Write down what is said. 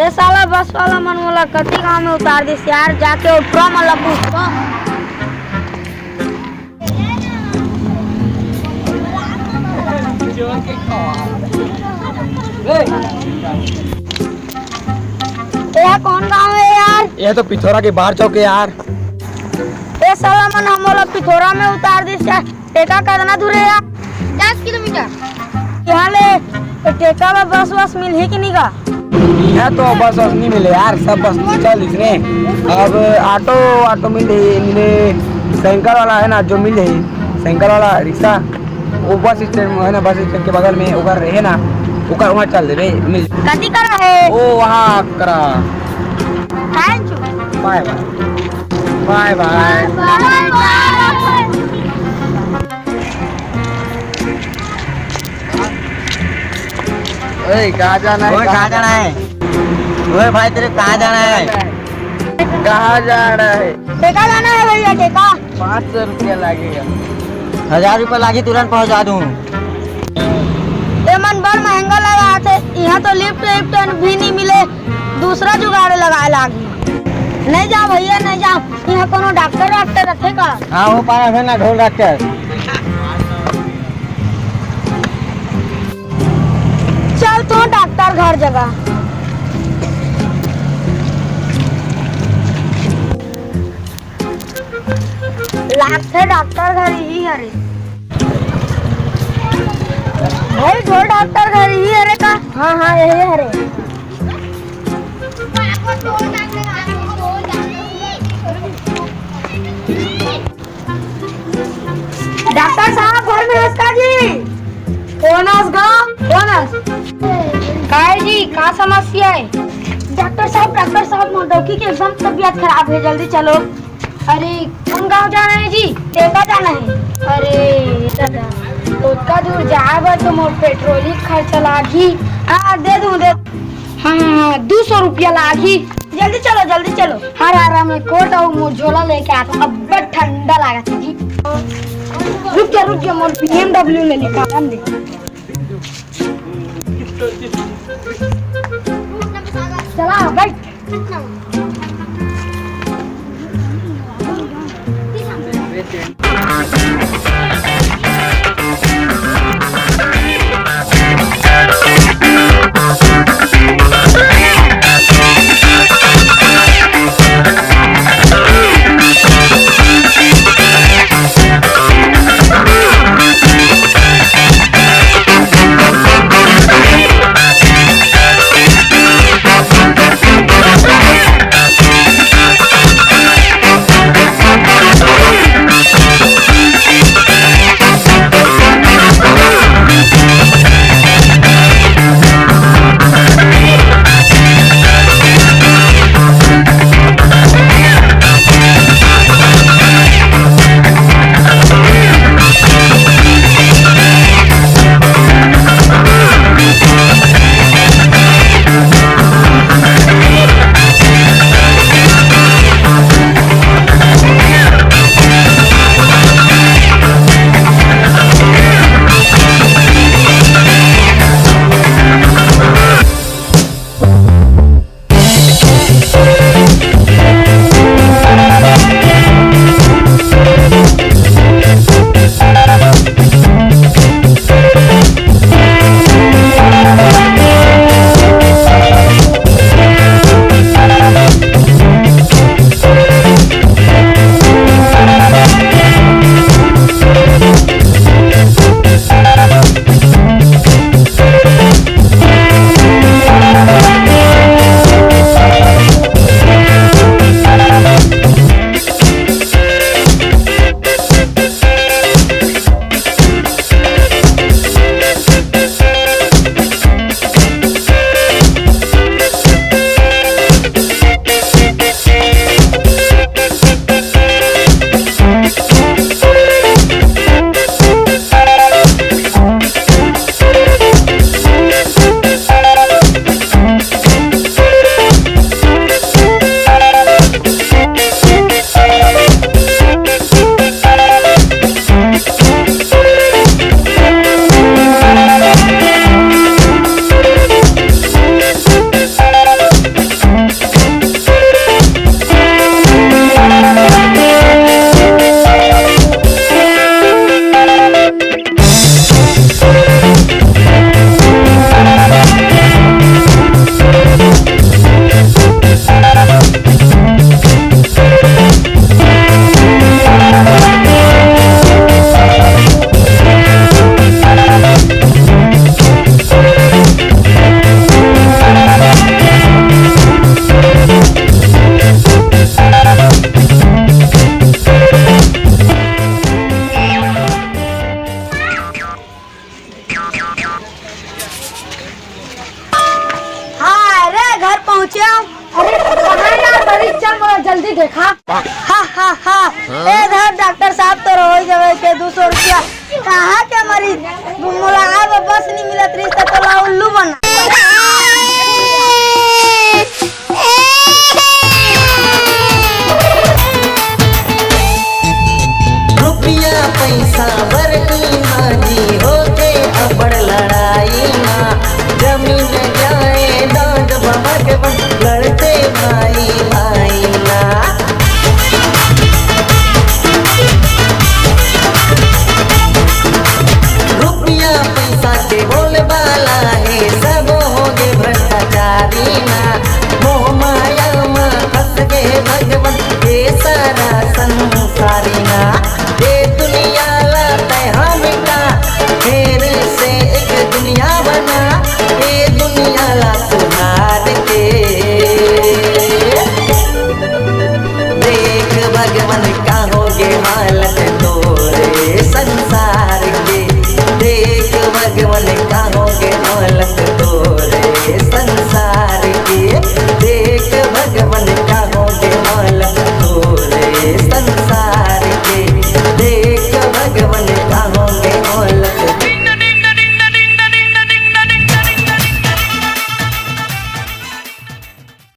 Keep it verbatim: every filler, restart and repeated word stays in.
ए साला बस वाला मन मोला कति गांव में उतार दिस यार, जाके ओटरा मन ला पूछबो। ए, कौन गांव है यार? ये तो पिथौरा के बाहर चौक है यार। ए साला मन हमोला पिथौरा में उतार दिस यार। टेका कतना दूर है यार? दस किलोमीटर। यहाँ ले टेका बर बस वस मिलही कि नहीं गा? यहाँ तो बस वस नहीं मिले यार, सब बस चल इसने। अब ऑटो, ऑटो मिल जाही, मिले साइकिल वाला है ना, जो मिल जाही, साइकिल वाला रिक्शा, वो बस स्टैंड है ना, बस स्टैंड के बगल में ओकर रहे ना, ओकर वहाँ चल देबे, मिल। कति करा है? ओ वहाँ करा। Thank you। बाय बाय। बाय बाय। ओए, कहाँ जाना है? ओए, कहाँ जाना है? ओए भाई, तेरे कहाँ जाना है? कहाँ जाना है? टेका जाना है भैया, टेका। पाँच सौ रुपया लगेगा। हजार रुपया लागी, तुरंत पहुँचा दूँ। ये मन बड़ महंगा लगा थे, यहाँ तो लिफ्ट विफ्ट भी नहीं मिले, दूसरा जुगाड़ लगाए लागी। नहीं जाओ भैया, नहीं जाओ, यहाँ कोनो डॉक्टर वाक्टर रखे का? हाँ, वो पारा है ना, ढोल डॉक्टर। चल तो डॉक्टर घर जगह। लागथे डॉक्टर घर यही हरे। भाई, ढोल डॉक्टर घर यही हरे का? हाँ, हाँ, यही हरे। डॉक्टर साहब, घर में हस का जी? कोन हस गा? कोन हस? काय जी, का समस्या है? डॉक्टर साहब, डॉक्टर साहब, मोर डौकी के एकदम तबीयत खराब है, जल्दी चलो। अरे, कौन गांव जाना है जी? टेका जाना है। अरे दादा, ओतका दूर जाए बर तो मोर पेट्रोल ही खर्चा लागही। हाँ, दे दूँ, दे। हाँ, हाँ, हाँ, दू सौ रुपया लागही। जल्दी चलो, जल्दी चलो। हरा हरा में कोट अउ मोर झोला लेके आथों, अब्बड़ ठंडा लागत हे जी। रुक जा, रुक जा, मोर B M W ले निकालन दे। चला, बैठ। जल्दी देखा। हा हा हा। ए धर डॉक्टर साहब, तोर हो जावे के दू सौ रुपया। कहाँ के मरीज? मोला अब बस नहीं मिलत रही तो तोला उल्लू बना।